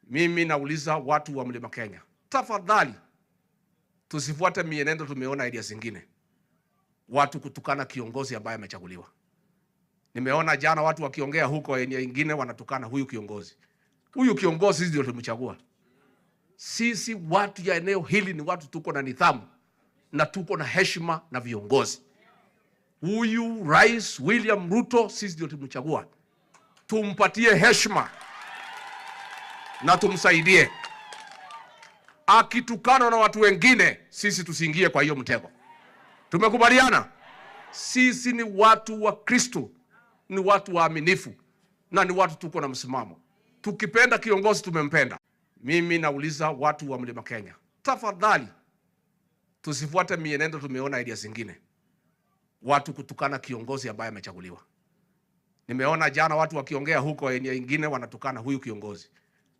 Mimi nauliza watu wa Mlima Kenya, tafadhali tusifuate mienendo tumeona area zingine, watu kutukana kiongozi ambaye amechaguliwa. Nimeona jana watu wakiongea huko eneo ingine wanatukana huyu kiongozi. Huyu kiongozi sisi ndio tumchagua. Sisi watu ya eneo hili ni watu tuko na nidhamu na tuko na heshima na viongozi. Huyu Rais William Ruto sisi ndio tumchagua, tumpatie heshima na tumsaidie. Akitukana na watu wengine, sisi tusiingie kwa hiyo mtego. Tumekubaliana? Sisi ni watu wa Kristo, ni watu waaminifu na ni watu tuko na msimamo. Tukipenda kiongozi, tumempenda. Mimi nauliza watu wa Mlima Kenya, tafadhali tusifuate mienendo tumeona area zingine, watu kutukana kiongozi ambaye amechaguliwa. Nimeona jana watu wakiongea huko eneo ingine wanatukana huyu kiongozi.